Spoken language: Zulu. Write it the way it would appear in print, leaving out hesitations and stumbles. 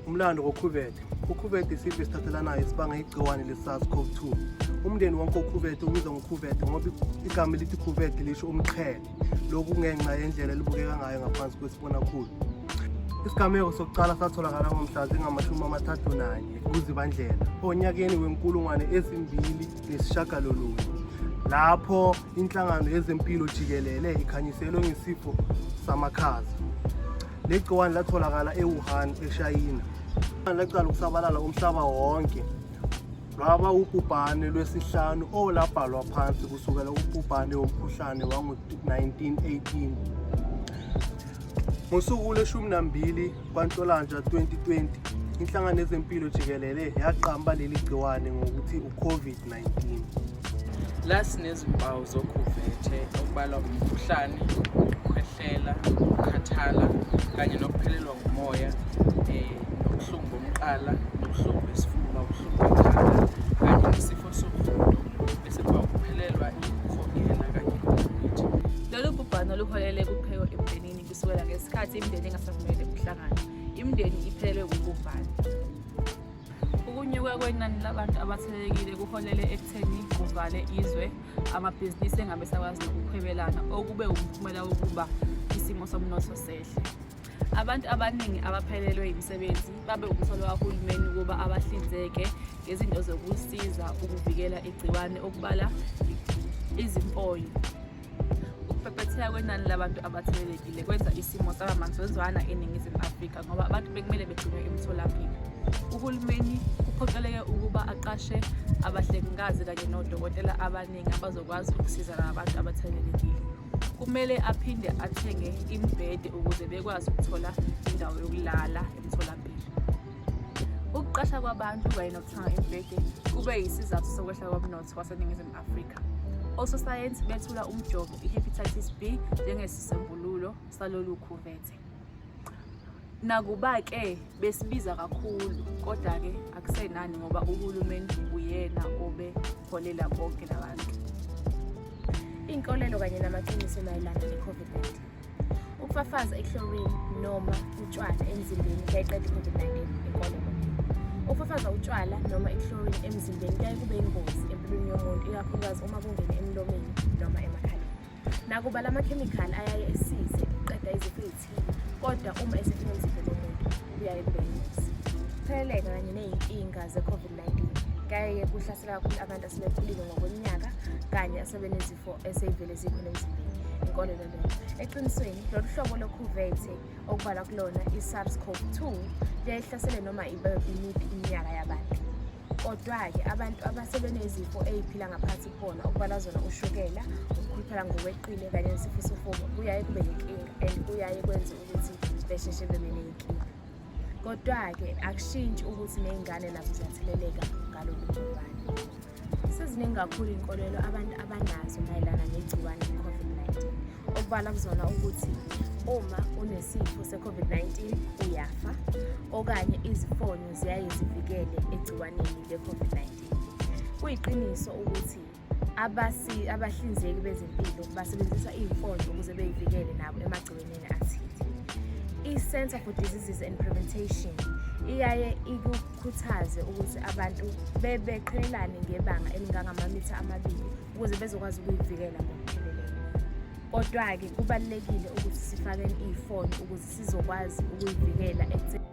Umlando ngokhuvethe. Ukhuvethe isifo esithathelanayo esibanga igciwane le-SARS-CoV-2. Umndeni wonke ukhuvethe ubizwa ngokhuvethe ngoba igama elithi khuvethe lisho umqhele. Lokhu kungenxa yendlela elibukeka ngayo ngaphansi kwesibonakhulu. Isigameko sokuqala satholakala ngomhla zingama-31 kuZibandlela onyakeni we-2009 lapho inhlangano yezempilo jikelele ikhanyiselwe ngesifo samakhaza. Leli gciwane latholakala eWuhan, eShayina. Laqala ukusabalala umhlaba wonke lwaba ubhubhane lwesihlanu olabhalwa phansi kusukela ubhubhane womkhuhlane wango-1918. Ngosuku lweshumi nambili kwaNhlolanja 2020, inhlangano yezempilo jikelele yaqamba leli gciwane ngokuthi u-COVID-19. La sinezimpawu zokhuvethe okubalwa umkhuhlane, ukukhwehlela, ukukhathala kanye nokuphelelwa ngumoya, nobuhlungu bomqala, nobuhlungu besifuba, ubuhlungu bekhanda kanye nesifo sohudo, bese kuba ukuphelelwa ikuhogela kanye nokuthi. Lolu bhubhano luholele kupheko emndenini kusukela ngesikhathi imindeni ingasavumelekile ukuhlangana. Imindeni iphelelwe wubumbano. Ukunyuka kwenani labantu abathelelekile kuholele ekutheni kuvale izwe, amabhizinisi engabe esakwazi nokuhwebelana, okube wumphumela wokuba isimo somnotho sehle. Abantu abaningi abaphelelwe yimisebenzi babe umthwalo kahulumeni ukuba abahlinzeke ngezinto zokusiza ukuvikela igciwane okubala izimfonyo. Ukubhebhetheka kwenani labantu abathelelekile kwenza isimo saba manzonzwana eNingizimu Afrika ngoba abantu bekumele begcinwe emtholampilo. Uhulumeni kuphoqeleke ukuba aqashe abahlengikazi kanye nodokotela abaningi abazokwazi ukusiza laba bantu abathelelekile. Kumele aphinde athenge imibhede ukuze bekwazi ukuthola indawo yokulala emtholampilo. Ukuqasha kwabantu kanye nokuthenga imibhede kube yisizathu sokwehla komnotho waseNingizimu Afrika. Ososayensi bethula umjovo i-hepatitis B njengesisombululo salolu khuvethe. Nakuba-ke besibiza kakhulu kodwa-ke akusenani ngoba uhulumeni uyena obeholela bonke labantu. Inkolelo kanye namaqiniso mayelana ne-COVID-19. Ukufafaza i-chlorine noma utshwala emzimbeni kuyayiqeda i-COVID-19, inkolelo. Ukufafaza utshwala noma i-chlorine emzimbeni kuyaye kube ingozi empilweni yomuntu, ikakhulukazi uma kungene emlomeni noma emakhaleni. Nakuba la makhemikhali ayaye esize ukuqeda izifo ey'thile, kodwa uma esefika emzimbeni womuntu kuyaye kube yingozi. Ukutheleleka kanye ney'nkinga ze-COVID-19 kuyaye kuhlasela kakhulu abantu asebekhulile ngokweminyaka kanye asebenezifo esey'vele zikhona emzimbeni. Inkolelo leyo. Eqinisweni, lolu hlobo lokhuvethe okubalwa kulona i-SARS-CoV-2 liyayihlasele noma imiphi iminyaka yabantu. Kodwa-ke abantu abasebenezifo ey'phila ngaphansi kubona okubalwa zona ushukela, ukukhuluphala ngokweqile kanye nesifo sofuba kuyaye kube yinkinga and kuyaye kwenze ukuthi besheshe bebe ney'nkinga. Kodwa-ke akushintshi ukuthi ney'ngane nazo ziyatheleleka ngalolu bhubhane. Seziningi kakhulu iy'nkolelo abantu abanazo mayelana negciwane i-COVID-19. Okubalwa kuzona ukuthi uma unesifo se-COVID-19 uyafa okanye izifonyo ziyaye zivikele egciwaneni le-COVID-19. Kuyiqiniso ukuthi abahlinzeki bezempilo basebenzisa iy'mfonyo ukuze beyivikele nabo emagciwaneni athile. I-Centre for Diseases and Prevention iyaye ikukhuthaze ukuthi abantu bebeqhelelane ngebanga elingangamamitha 2 ukuze bezokwazi ukuyivikela ngokupheleleyo. Kodwa-ke kubalulekile ukuthi sifake iy'fonyo ukuze sizokwazi ukuyivikela ekutheni.